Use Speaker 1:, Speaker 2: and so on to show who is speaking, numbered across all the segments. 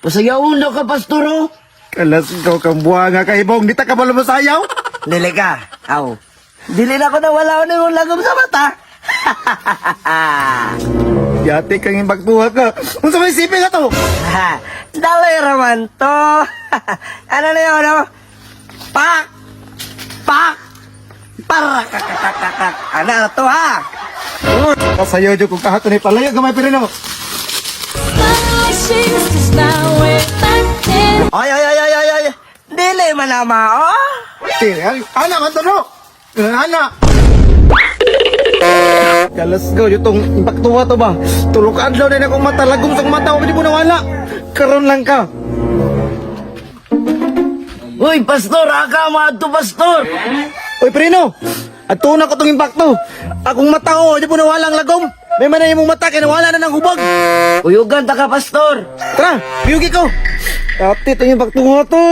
Speaker 1: Pasayawon daw ka, Pastor, oh.
Speaker 2: Kalas ikaw kang buwanga kahibong, di ta ka balo masayaw?
Speaker 3: Dili ka. Aw. Dili na ko nawala ni mong lagom sa mata.
Speaker 2: Yati kang imbagtuha ka. Unsa may sipin na to?
Speaker 3: Daloy raman to. Ano na yun, ano? Pak! Pak! Para kakakakak. Ano na to, ha?
Speaker 2: Kasayo jud kung kahato ni palayo gamay pero no.
Speaker 3: Ay, ay, ay, ay, ay, ay. Dili man na mao.
Speaker 2: Ay, ana man to no. Ana. Kalas go yung tong impaktuwa to ba? Tulok adlaw na akong mata, lagom sa mata, di mo nawala. Karon lang ka.
Speaker 1: Uy, Pastor, aka maadto, Pastor.
Speaker 2: Uy, Prino! At na ko tong impakto. Akong mata ko, di po nawala ang lagom. May manay mong mata, kaya nawala na ng hubog.
Speaker 1: Uyugan ta ka, Pastor.
Speaker 2: Tara, piyugi ko. Ate, itong impakto nga to.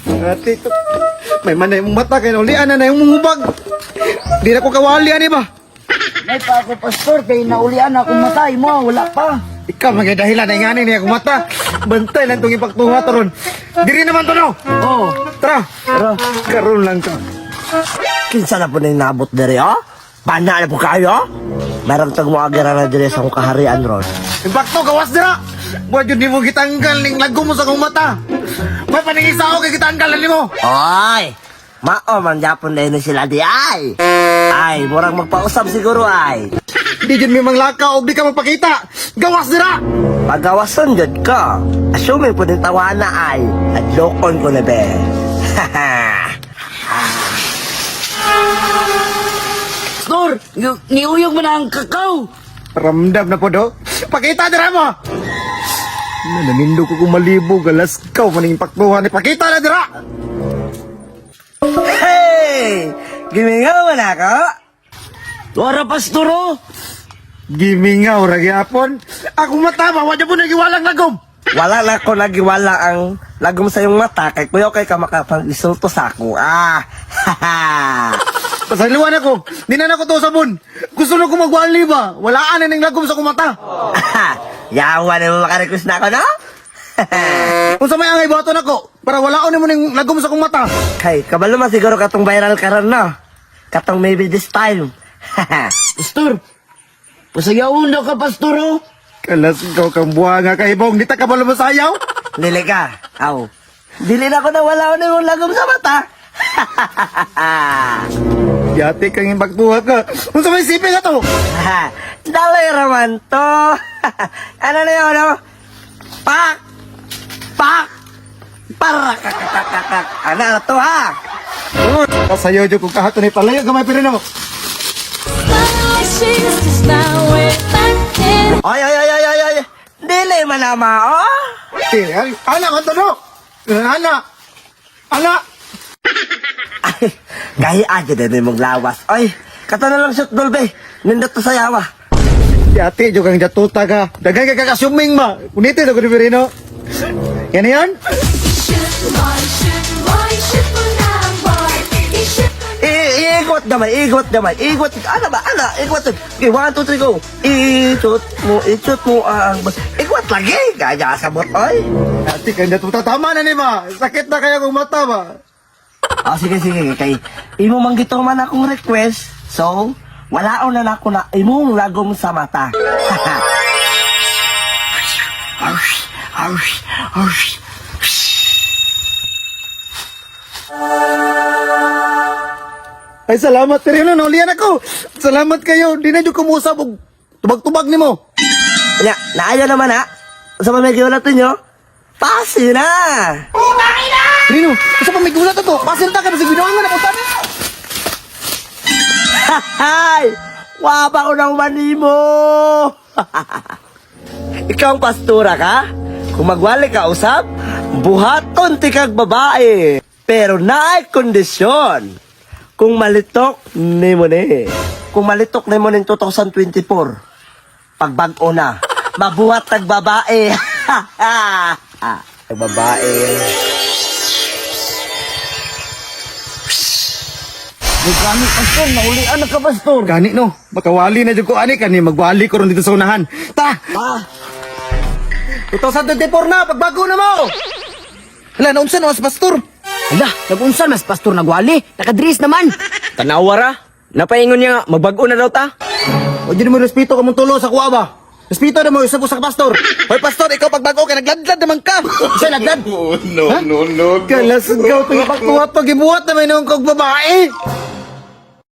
Speaker 2: Ate, ito. May manay mong mata, kaya naulian na na yung mong hubag. Di na ko kawali, ani ba?
Speaker 1: May pa ako, Pastor, kay naulian akong matay mo, wala pa.
Speaker 2: Ikaw, mga dahilan na ingani niya akong mata. Bantay lang itong impakto nga to ron. Diri naman to, no?
Speaker 1: Oh,
Speaker 2: Tara.
Speaker 1: tara.
Speaker 2: Karon lang ka.
Speaker 3: Kinsa na po na inabot diri, oh? Pana na po kayo? Merong tag mo agira na diri sa akong kaharian ron.
Speaker 2: Impakto, gawas dira! Wa jud nimo gitanggal ning lagom mo sa akong mata. May paningisa ako kay gitanggal na nimo.
Speaker 3: Oy! Mao man japon na yun sila di ay! Ay, murang magpausap siguro ay.
Speaker 2: Di jud mi manglaka og di ka magpakita. Gawas dira.
Speaker 3: Pagawasan jud ka. Assuming po din tawana ay. At lokon ko na be.
Speaker 1: Pastor, niuyog mo na ang kakao.
Speaker 2: Ramdam na po do. Pakita dira mo. Nanindo ko kung malibo galas kaw maning impaktuhan ni pakita na dira.
Speaker 3: Hey! Gimingaw man ako.
Speaker 1: Wara, Pastor, oh.
Speaker 2: Gimingaw ra gyapon. Akong mata ba wa jud po nagiwalang lagom.
Speaker 3: Wala na ko nagiwala ang lagom sa iyong mata kay kuya kay ka makapag-isulto sa ako. Ah!
Speaker 2: Pasaliwan ako. Di na nako to sabon. Gusto na ko magwali ba? Walaan na ning lagom sa akong mata.
Speaker 3: Yawa na mo makarequest na ako, no?
Speaker 2: Unsa may angay buhaton ako para walaon nimo ning lagom sa akong mata.
Speaker 3: Kay, kabalo man siguro katong viral karon no? Katong maybe this time.
Speaker 1: Pastor, pasayawon daw ka, Pastor, oh.
Speaker 2: Kalas ikaw kang buwanga kahibong, di ta ka balo masayaw?
Speaker 3: Dili ka. Aw. Dili na ko nawala ni mong lagom sa mata.
Speaker 2: Yati kang imbagtuha ka. Unsa may sipin na to?
Speaker 3: Daloy raman to. Ano na yun, ano? Pak! Pak! Para kakakakak. Ano na to, ha?
Speaker 2: Kasayo jud kung kahato ni palayo gamay pero no.
Speaker 3: Ay, ay, ay, ay, ay, ay. Dili man na mao.
Speaker 2: Ay, ana man to no. Ana. Ana.
Speaker 3: Ay, kaya aja din mong lawas. Ay, kata na lang shoot dolbe. Nindot to sa yawa.
Speaker 2: Yati jud kang jatuta ka. Daghay ka kakasuming ma. Unite na ko ni Perino. Yan yan.
Speaker 3: Iikot naman, ikot naman, ikot. Ano ba, ano, ikot. Okay, 1, 2, 3, go. Ikot mo, ikot mo ang... Ikot lagi. Kaya sabot, oy.
Speaker 2: Yati kang jatuta tama na ni ma. Sakit na kaya kong mata ba.
Speaker 3: Ah, sige, sige, kay imo man gituman akong request. So, wala na nako na imong lagom sa mata. Arsh, arsh, arsh.
Speaker 2: Ay salamat Perino, naulian ako. Salamat kayo. Di na jud kumusab og tubag-tubag nimo.
Speaker 3: Nya, naayo naman ha. Sa pamigyo natin nyo, pasi na!
Speaker 2: Rino, usa pa may gulat ato. Pasil ta ka sa ginawa na punta ni.
Speaker 3: Hay! Waba ko ng mani mo! Ikaw ang pastura ka? Kung magwali ka usab, buhaton ti kag babae. Pero naay kondisyon. Kung malitok nimo ni. Kung malitok nimo ning 2024, pagbag-o na, mabuhat tag babae. Tag babae.
Speaker 1: Di gani, Pastor, naulian na ka, Pastor.
Speaker 2: Gani no, makawali na jud ko ani kani magwali ko ron dito sa unahan. Ta.
Speaker 3: Ah,
Speaker 2: 2024 na, pagbago na mo! Hala, naunsa na mas pastor?
Speaker 1: Hala, nag-unsan mas pastor nagwali. Nakadris naman.
Speaker 4: Tanawa ra. Napaingon niya nga, magbago na daw ta.
Speaker 2: O di mo respeto kamong tulo sa kuha ba? Respeto na mo, isa po sa pastor. Hoy pastor, ikaw pagbago kay nagladlad naman ka. Isa nagladlad.
Speaker 5: Oh, no, no, no, no.
Speaker 2: Kalasgaw to ipagtuwa to gibuhat na may noong kog babae.